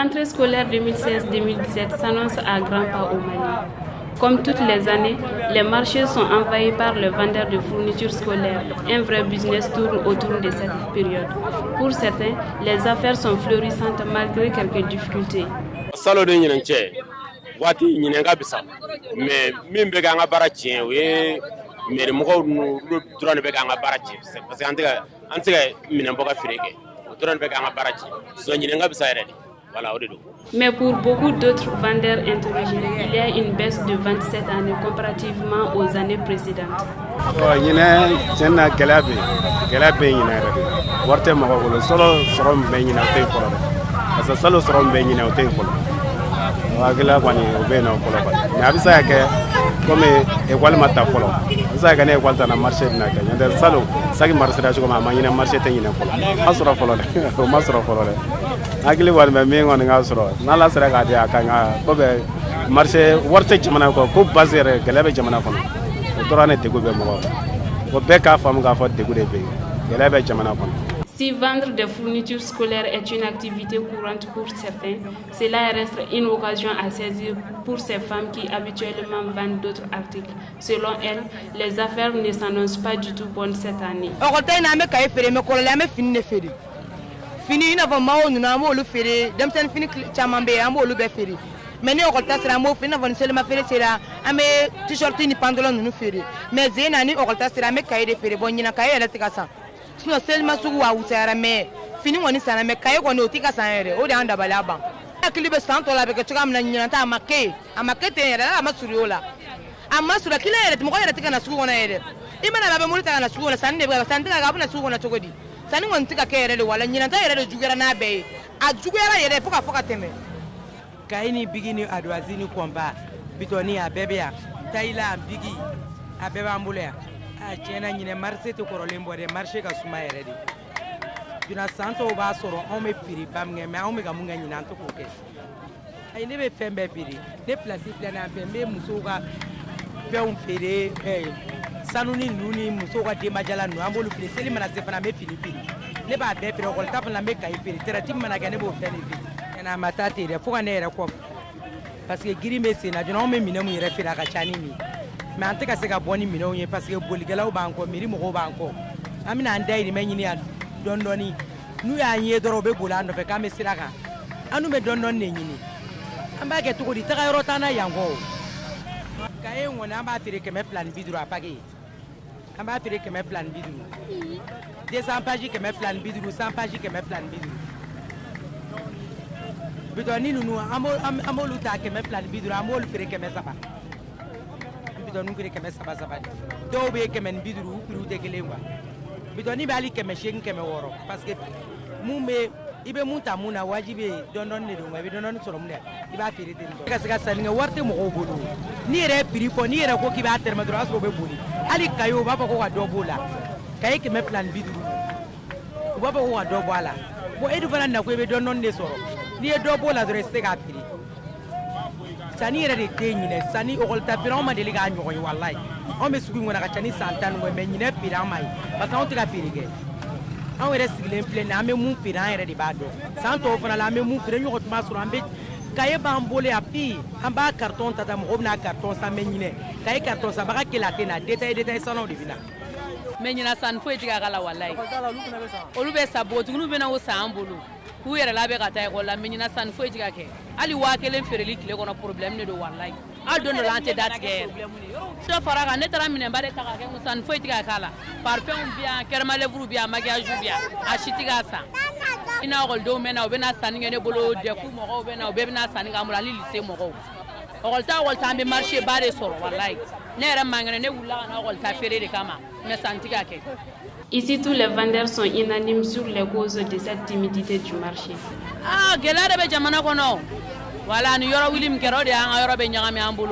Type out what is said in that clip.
Rentrée scolaire 2016-2017 s'annonce à grands pas au Mali. Comme toutes les années, les marchés sont envahis par les vendeurs de fournitures scolaires. Un vrai business tourne autour de cette période. Pour certains, les affaires sont florissantes malgré quelques difficultés. Salon ni ɲinan cɛ, waati ɲinan ka bisa, mais min bɛ k'an ka baara tiɲɛ, o ye mairie mɔgɔw ninnu. Olu dɔrɔn de bɛ k'an ka baara tiɲɛ, parce que an tɛ ka minɛn bɔ ka feere kɛ. O dɔrɔn de bɛ k'an ka baara tiɲɛ, sinon ɲinan ka bisa yɛrɛ de. Voilà, o de don. Mais pour beaucoup d'autres vendeurs interrogés, il y a une baisse de vente cette année comparativement aux années précédentes. Ɲinɛ, tiɲɛ na, gɛlɛya bɛ yen, gɛlɛya bɛ yen ɲinɛ yɛrɛ de. Wari tɛ mɔgɔ bolo. Sɔrɔ sɔrɔ min bɛ ɲinɛ, o tɛ yen fɔlɔ dɛ, parce que salon sɔrɔ min bɛ ɲinɛ, o tɛ yen fɔlɔ. O hakilila kɔni, o bɛ yen nɔ fɔlɔ kɔni. Mais a bɛ se ka kɛ, komi école ma ta fɔlɔ, a bɛ se ka kɛ ni école ta na, marché bɛna kɛ. N'o tɛ, salon sac marché cogo min, a ma ɲinɛ, marché tɛ ɲinɛ fɔlɔ. A ma sɔrɔ fɔlɔ dɛ, o ma sɔrɔ fɔlɔ dɛ. Hakili kɔni bɛ min kɔni ka sɔrɔ, n'Ala sera k'a di, a kan ka ko bɛ marché. Wari tɛ jamana kɔ ko base yɛrɛ, gɛlɛya bɛ jamana kɔnɔ. O dɔrɔn de degun bɛ mɔgɔ kan. O bɛɛ k'a faamu k'a fɔ degun de bɛ yen, gɛlɛya bɛ jamana kɔnɔ. Si vendre des fournitures scolaires est une activité courante pour certains, cela reste une occasion à saisir pour ces femmes qui habituellement vendent d'autres articles. Selon elles, les affaires ne s'annoncent pas du tout bonnes cette année. Ɔkɔlita in na, an bɛ kaye feere, mais kɔrɔlen, an bɛ fini de feere. Fini, i n'a fɔ maillot ninnu, an b'olu feere. Denmisɛnnin fini caman bɛ yen, an b'olu bɛɛ feere. Mais ni ɔkɔlita sera, an b'o feere. I n'a fɔ ni selima feere sera, an bɛ t-shirt ni pantalon ninnu feere. Mais zen na, ni ɔkɔlita sera, an bɛ kaye de feere. Bon, ɲinan kaye yɛrɛ tɛ ka san. Sinon selima sugu a wusayara, mais fini kɔni sanna, mais kaye kɔni, o tɛ ka san yɛrɛ. O de y'an dabaliya ban. Hakili bɛ san tɔ la, a bɛ kɛ cogoya min na, ɲinan ta a ma kɛ yen, a ma kɛ ten yɛrɛ, a ma surun o la, a ma surun. Client yɛrɛ, mɔgɔ yɛrɛ tɛ ka na sugu kɔnɔ yɛrɛ. I mana a bɛ mobili ta ka na sugu kɔnɔ, sanni de bɛ ka sanni tɛ ka kɛ. A bɛ na sugu kɔnɔ cogo di? Sanni kɔni tɛ ka kɛ yɛrɛ de. Wala ɲinan ta yɛrɛ de juguyara n'a bɛɛ ye, a juguyara yɛrɛ fo ka fɔ ka tɛmɛ. Kaye ni biki ni ardoise ni compas, bitɔni, a bɛɛ bɛ yan. Tayila, biki, a bɛɛ b'an bolo yan. A tiɲɛna, ɲinɛ marché tɛ kɔrɔlen bɔ dɛ, marché ka suma yɛrɛ de. Juna san tɔw b'a sɔrɔ anw bɛ prix ba min kɛ, mais anw bɛ ka mun kɛ ɲinɛ, an tɛ k'o kɛ. Ayi, ne bɛ fɛn bɛɛ feere. Ne place filɛ nin ye, an fɛ, n bɛ musow ka fɛnw feere, sanuni ninnu ni musow ka denbajala ninnu, an b'olu feere. Seli mana se fana, an bɛ fini feere. Ne b'a bɛɛ feere. Ekɔli ta fana, n bɛ kaye feere. Traite mana kɛ, ne b'o fɛn de feere. A ma taa ten dɛ, fo ka ne yɛrɛ kɔ, parce que girin bɛ sen na joona. Anw bɛ minɛn mun yɛrɛ feere, a ka ca ni nin ye, mais an tɛ ka se ka bɔ ni minɛnw ye, parce que bolikɛlaw b'an kɔ, mairie mɔgɔw b'an kɔ. An bɛna an dayirimɛ ɲini yan dɔɔni dɔɔni. N'u y'an ye dɔrɔn, u bɛ boli an nɔfɛ k'an bɛ sira kan. An dun bɛ dɔɔni dɔɔni de ɲini. An b'a kɛ cogo di? Taga yɔrɔ t'an na yan kɔ. O kaye in kɔni, an b'a feere 250 a paquet. An b'a feere 250, 200 pages 250, 100 pages 250. Bitɔni ninnu, an b'olu ta 250, an b'olu feere 300. An bitɔniw feere kɛmɛ saba saba de. Dɔw bɛ 150, u prix tɛ kelen quoi. Bitɔni bɛ hali 800, 600, parce que mun bɛ i bɛ mun ta mun na, wajibi ye dɔɔni dɔɔni de don quoi. I bɛ dɔɔni dɔɔni sɔrɔ mun na, i b'a feere ten tɔ ka se ka sanni kɛ. Wari tɛ mɔgɔw bolo. N'i yɛrɛ ye prix fɔ, n'i yɛrɛ ko k'i b'a tɛrɛmɛ dɔrɔn, o y'a sɔrɔ u bɛ boli. Hali kaye, u b'a fɔ ko ka dɔ b'o la. Kaye 250, u b'a fɔ ko ka dɔ bɔ a la. Bon, e dun fana na ko i bɛ dɔɔni dɔɔni de sɔrɔ. N'i ye dɔ b'o la dɔrɔn, i tɛ se k'a feere. Sanni yɛrɛ de tɛ ɲinɛ. Sanni, ekɔli ta feere, anw ma deli k'a ɲɔgɔn ye. Walayi, anw bɛ sugu in kɔnɔ a ka ca ni san 10 ni kɔ ye, mais ɲinɛ feere an ma ye, parce que anw tɛ ka feere kɛ. Anw yɛrɛ sigilen filɛ nin ye, an bɛ mun feere, an yɛrɛ de b'a dɔn. San tɔw fana la, an bɛ mun feere, ɲɔgɔn tun b'a sɔrɔ an bɛ kaye b'an bolo yan bi, an b'a carton ta ta, mɔgɔw bɛna carton san. Mais ɲinɛ, kaye carton sanbaga kelen a tɛ na, détail détail sannaw de bɛ na. Mais ɲina, sanni foyi tɛ ka k'a la. Walayi, olu bɛ sa, npogotigininw bɛ na o san an bolo k'u yɛrɛ labɛn ka taa ekɔli la. Mais ɲina, sanni foyi tɛ ka kɛ. Hali 1000 feereli tile kɔnɔ, problème de don. Walayi, hali don dɔ la, an tɛ da tigɛ yɛrɛ. Dɔ fara kan, ne taara minɛnba de ta ka kɛ n kun, sanni foyi tɛ ka k'a la. Parfum bi yan, crème à lèvres bi yan, maquillage bi yan, a si tɛ ka san. I n'a ekɔlidenw bɛ na, u bɛ na sanni kɛ ne bolo. DEF mɔgɔw bɛ na, u bɛɛ bɛ na sanni kɛ an bolo, ani lycée mɔgɔw. Ekɔli ta, ekɔli ta, an bɛ marché ba de sɔrɔ. Walayi, ne yɛrɛ man kɛnɛ, ne wulila ka na ekɔli ta feere de kama, mais sanni tɛ ka kɛ. Ici, tous les vendeurs sont unanimes sur les causes de cette timidité du marché. Ah, gɛlɛya de bɛ jamana kɔnɔ. Wala ni yɔrɔ wuli min kɛra, o de y'an ka yɔrɔ bɛ ɲagami an bolo.